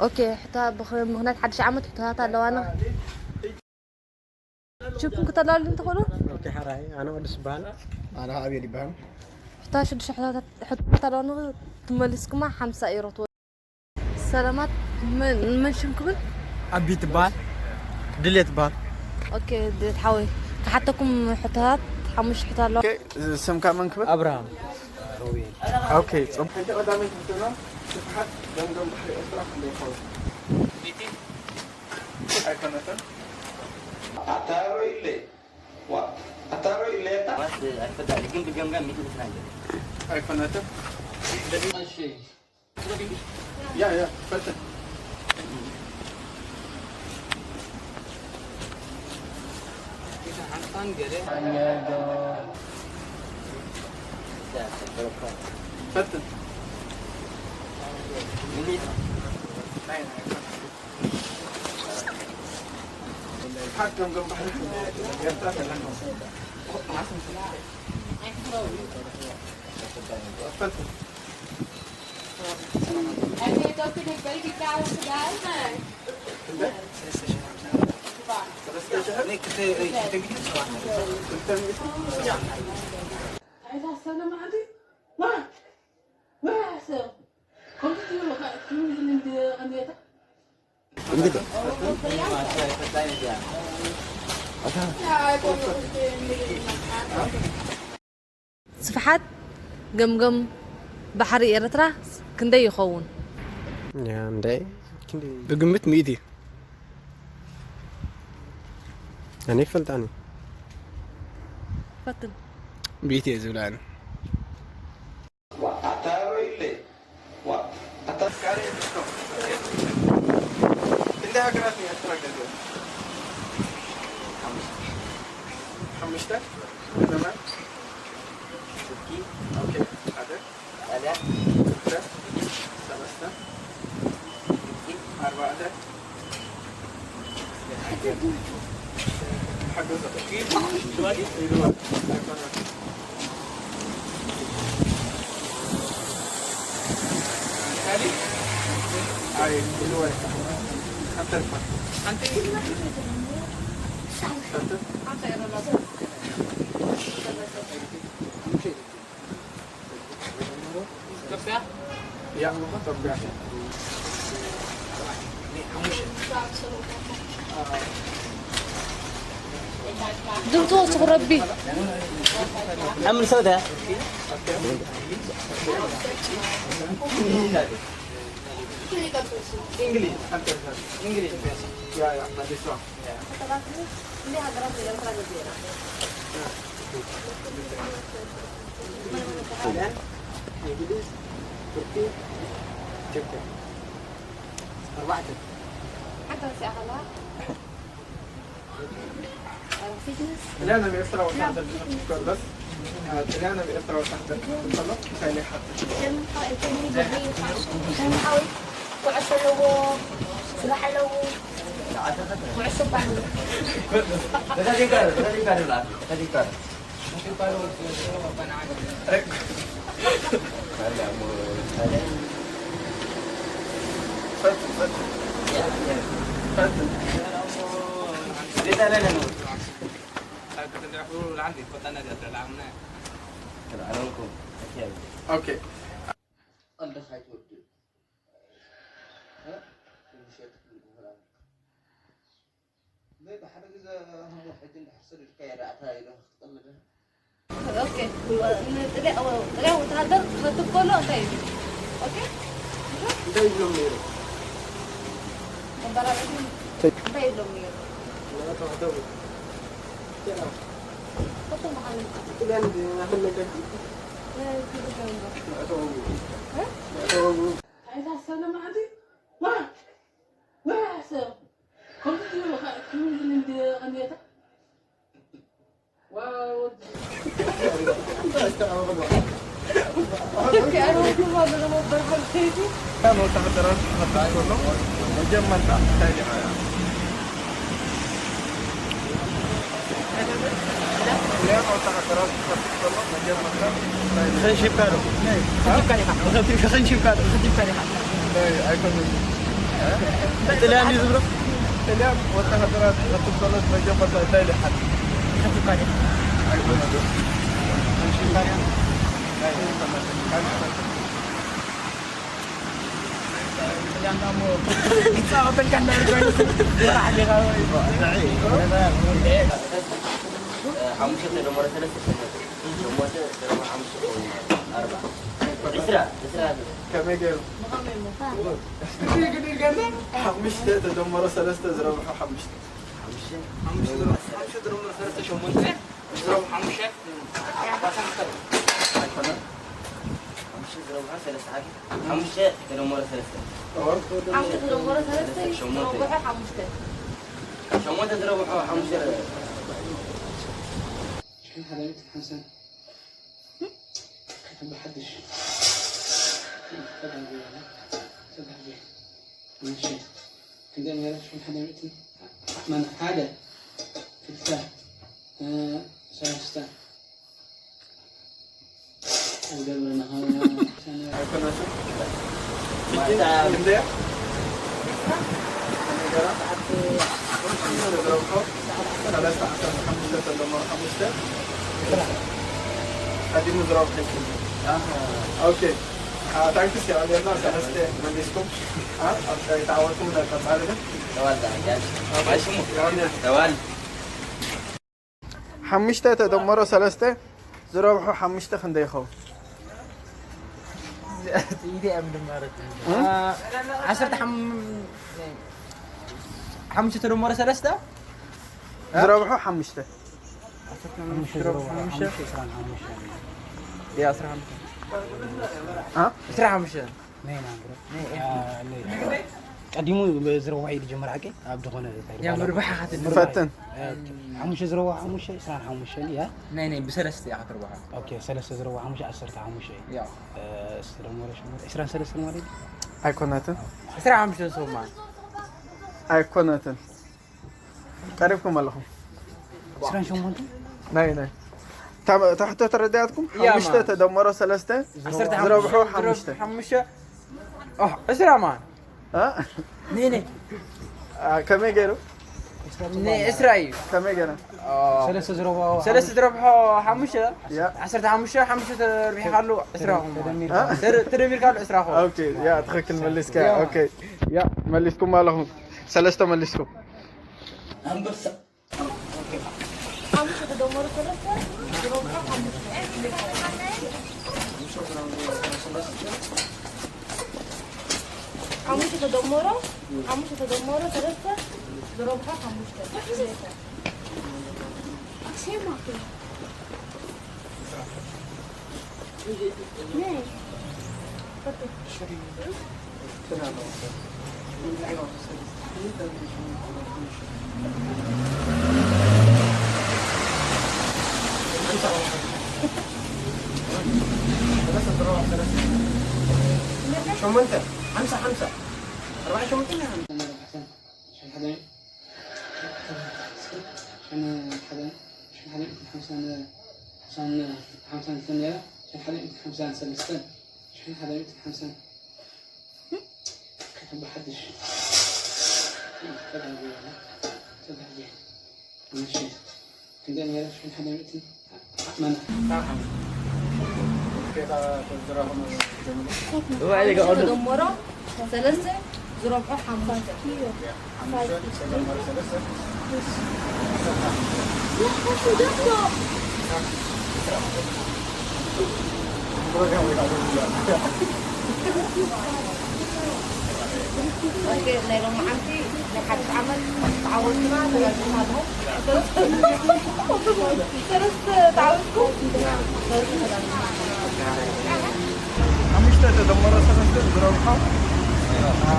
ኦኬ፣ ሕታ ብኽ-፣ ምኽንያት ሓድሽ ዓመት ሕቶታት ኣለዋና። ሽኩም ክተላሉ እንትኽእሉ? ኦኬ፣ ሓራይ፣ ኣነ ቅዱስ ይበሃል። ኣነ ኣቤል ይበሃል። ሕታ ሽዱሽተ ሕቶታት፣ ሕቶታት ኣለዋና፣ ትመልስኩማ ሓምሳ ዩሮ ትወ-፣ ሰላማት፣ መን፣ መን ሽም ክብል? ኣቢ ትበሃል። ድሌት ትበሃል። ኦኬ፣ ድሌት ሓወይ፣ ክሓተኩም ሕቶታት፣ ሓሙሽተ ሕቶ ኣለዋ። ኦኬ፣ ስምካ መን ክብል? ኣብርሃም። ኦኬ፣ ጽቡቕ። ሕጂ ቀዳመይቲ ሕቶና፣ ስፍሓት ገምገም ባሕሪ ኤርትራ ክንደይ ይኸውን? ኣይኮነትን። ኣታ ሮይለ፣ ዋ፣ ኣታ ሮይለ፣ ኣታ። ዋት፣ ኣይፈዳል፣ ግን ብገምጋም ሚእቲ ብትናገር። ኣይኮነትን። እሺ። ያ፣ ያ፣ ፈትን። ፈትን። ሓቅም ግን ባሕሪ ኤርትራ ተለና። ፈትን። ስፍሓት ገምገም ባሕሪ ኤርትራ ክንደይ ይኸውን? ያ፣ እንደ ብግምት ሚእቲ። ኣነ ይፈልጣኒ። ፈትን። ሚእቲ እየ ዝብላ ኣነ። ኣታ ሮይለ፣ ዋ፣ ኣታ። ክንደይ ሃገራት ንኤርትራ ገዚኦም? ሓሙሽተ። ገለመ። ቱርኪ። ኦኬ፣ ሓደ። ጣልያን። ክልተ። ሰለስተ። ኣርባዕተ። ድምፁ ወስኹ ረቢ። ሓምል ሰውዳ። English. English. Yeah, yeah, but this one. Italian, English, Turkey, Turkey. أربعة. حتى ساعة لا. ጥልያን ኣብ ኤርትራ ወታደር ዝነብር ከሎስ፣ ጥልያን ኣብ ኤርትራ ወታደር ዝነብር ከሎ እንታይ ኢሉ ይሓትት? ኩዕሶ ኣለዎ፣ ስራሕ ኣለዎ። ኩዕሶ እኳ ኣለዎ። ኦኬ። ቀልድኻ ኣይትወድእ። እ? ትንሽ የትክል ይሆናል። በይ ብሓደ ግዜ ህሙት ሕጂ እንድሕር ሰዲድካዮ ደኣ እንታይ ኢሉ ክቕልድ? ኦኬ። ንጥልያ-፣ ጥልያን ወተሃደር ክኸትብ ከሎ እንታይ ኢሉ? ኦኬ? እንታይ ይብሎም ነይሩ? መበራረዲ እንታይ ይብሎም ነይሩ? ንኣቶ ሃተው። ጥልያን ብሓመድ መንገዲ መእተዊ እዩ። እ? መእተዊ እዩ። እንታይ ታሰለ ማለት እዩ? ዋ! ዋ! ሰብ! ከምዚ ትብሉ ኸ-፣ ትብሉ እንዲ-፣ እንዲታ? ዋ! ወዲ። መወዳእታ መደራት ክኸፍት ከሎ መጀመርታ እንታይ ዲኻ እያ? ጥልያን ወተሃደራት ክኸፍት ከሎ መጀመርታ እንታይ ኢሉ? ከንሺብካ ዶ? ከንሺብካ ኢኻ። ከንሺብካ ዶ? ከንሺብካ ኢኻ። ናይ ኣይኮነን። ጥልያን እዩ ዝብሎ? ጥልያን ወተሃደራት ክኸፍት ከሎ መጀመርታ እንታይ ኢሉ ይሓት? ከንሺብካ ዲኻ? ኣይኮነን። ከንሺብካ ዲኻ? ናይ ኣይኮነን። ካልእ ይጻወተልካ እንዳበልኩ ወራሕ ዲኻ ወይ? ሓሙሽተ ተደመረ ሰለስተ ሸሞንተ። ሸሞንተ ተደመረ ሓሙሽተ ይኸውን ማለት እዩ። ኣርብዓ። ዕስራ፣ ዕስራ። ከመይ ገይሩ? ሓሙሽተ ተደመረ ሰለስተ ዝረብሖ ሓሙሽተ። ሓሙሽተ? ሓሙሽተ ዝረብሖ፣ ሓሙሽተ ተደመረ ሰለስተ ሸሞንተ። ዝረብሖ ሓሙሽተ። ኣይኮነን። ሓሙሽተ ዝረብሖ ሰለስተ ዓዲ። ሓሙሽተ ተደመረ ሰለስተ። እወ። ሓሙሽተ ተደመረ ሰለስተ ሸሞንተ። ዝረብሖ ሓሙሽተ። ሸሞንተ ዝረብሖ ሓሙሽተ። ሽሕን ሓደ ሚእትን ሓምሳን። ከም ብሓድሽ። ተጋግየ፣ ተጋግየ። እሺ። ክንደይ ነይረ? ሽሕን ሓደ ሚእትን። መን? ሓደ፣ ክልተ፣ እ፣ ሰለስተ። ዝገብረና ኣይኮነትን። ማታ ክንደያ? ሰለስተ ዓሰርተ ሓሙሽተ ተደመሩ ሓሙሽተ። ቀዲሙ ዝረብሐ ይችላል። ኦኬ። አ፣ ታንክስ፣ ያው ሌላ ሰለስተ መሊስኩም። አ፣ ኣብ ቀይ ተዓወትኩም፣ ቀጻሊ ግን ተዋል፣ ተዋል። ያው ሌላ ተዋል። ሓሙሽተ ተደመሮ ሰለስተ ዝረብሖ ሓሙሽተ ክንደይ ይኸውን? ጥይት እያ ምድማረት። እ? አ፣ ዓሰርተ ሓም-፣ ሓሙሽተ ተደመሮ ሰለስተ? ዝረብሖ ሓሙሽተ። ዓሰርተ ሓሙሽተ ዝረብሖ ሓሙሽተ? ሓሙሽተ፣ ዕስራን ሓሙሽተን። ያ፣ ዕስራን ሓሙሽተ። አ? ዕስራን ሓሙሽተን። ናይ ማን ብሮ? ናይ አ፣ ናይ ቀዲሙ ዝረብሖ እዩ ዝጀምር ሓቂ ኣብ ዝኾነ እንታይ ያ፣ ይባላል? ምርባሕ ኢኻ ትብል። ምርባሕ። ፈትን። እ፣ ሓሙሽተ ዝረብሖ ሓሙሽተ፣ ዕስራን ሓሙሽተን እያ። ናይ፣ ናይ፣ ብሰለስተ እያ ክትርብሖ። ኦኬ፣ ሰለስተ ዝረብሖ ሓሙሽተ፣ ዓሰርተ ሓሙሽተ እዩ። ያ። እ፣ እስቲ ደመሮ ሸሞንተ፣ ዕስራን ሰለስተን ማለት እዩ። ኣይኮነትን። ዕስራን ሓሙሽተን ሰው ማለት። ኣይኮነትን። ቀሪብኩም ኣለኹም። ዕስራን ሸሞንተን? ናይ፣ ናይ። ታ-፣ እታ ሕቶ ተረዲኣትኩም? ያ፣ ሓሙሽተ ማን። ተደመሮ ሰለስተ ዓሰርተ ሓሙሽተ ዝረብሖ ሓሙሽተ። ሓሙሽተ። ኦ፣ ዕስራ ማን። እ? ኔ፣ ኔ። አ፣ ከመይ ገይሩ? ኔ፣ ዕስራ እዩ። ከመይ ገይሩ? ኦ። ሰለስተ ዝረብሖ ሰለስተ ዝረብሖ ሓሙሽተ? ያ። ዓሰርተ ሓሙሽተ፣ ሓሙሽተ ተርቢሕካ ኣሎ፣ ዕስራ ኾይኑ። እ? ተር-፣ ተደሚርካ ኣሎ፣ ዕስራ ኾይኑ። ኦኬ፣ ያ፣ ትኽክል መሊስካ። ያ። ኦኬ። ያ፣ መሊስኩም ኣለኹም። ሰለስተ መሊስኩም። ኣንበሳ። ሓሙሽተ ተደመሩ ሰለስተ ዝረብሖ ሓሙሽተ። ሓሙሽተ ተደመሮ፣ ሓሙሽተ ተደመሮ ሰለስተ ዝረብሖ ሓሙሽተ። ሸሞንተ፣ ሓምሳ፣ ሓምሳ፣ ኣርባዓ ሸሞንተ። ሽሕን ሓደን፣ ሽሕን ሓደን፣ ሽሕን ሓደን ሓምሳን፣ ሓምሳን፣ ሓምሳን ክልተን ነይራ፣ ሽሕን ሓደን ሓምሳን ሰለስተን፣ ሽሕን ሓደን ሓምሳን፣ ከም ብሓድሽ ተጋግየ፣ ተጋግየ። እሺ። ክንደይ ነይራ? ሽሕን ሓደን መን? ተደመሮ ሰለስተ ዝረብሖ ሓሙሽተ። ኦኬ፣ ናይ ሎማዓንቲ ናይ ሓድሽ ዓመት ተዓወትና ተጋጊና ኣለኹም። ሰለስተ ተዓወትኩም። ሓሙሽተ ተደመረ ሰለስተ ዝረብሖ፣ አ፣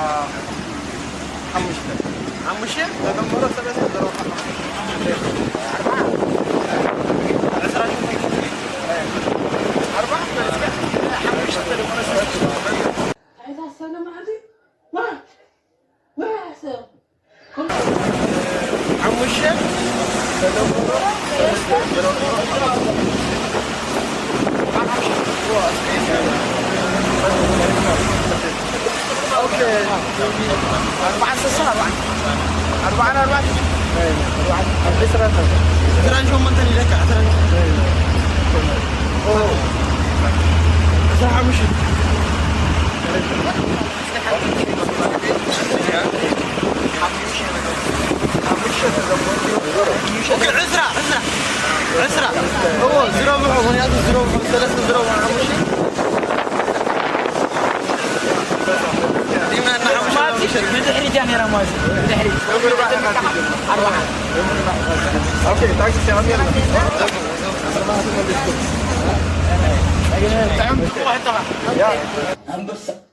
ሓሙሽተ። ሓሙሽተ ተደመረ ሰለስተ ዝረብሖ ሓሙሽተ። ኣርባዓ። ዕስራ ሸሞንተ። ኣርባዓ። ሓሙሽተ ተደመረ ሰለስተ። ኣይታሰብነ መዓልቲ። ዋ! ዋ! ሰብ። ሓሙሽተ ተደመረ ሰለስተ ዝረብሖ ኣርባዓን ሰለስተ ኣርባዓን ኣርባዓን ኣርባዕተ ዕስራን ሸሞንተን ኢለካ ዕስራን ዕስራን ሓሙሽተን ኦኬ፣ ዕስራ ዕስራ ዕስራ እዎ ዝረብሑ ምክንያቱ ዝረብሑ ሰለስተ ዝረብሑ ሓሙሽተ ዲምና እና ሓሙሽተ ምሸት ብድሕሪት እያ ነይራ ማለት እዩ። ብድሕሪት ኣርባዓ ኣንበሳ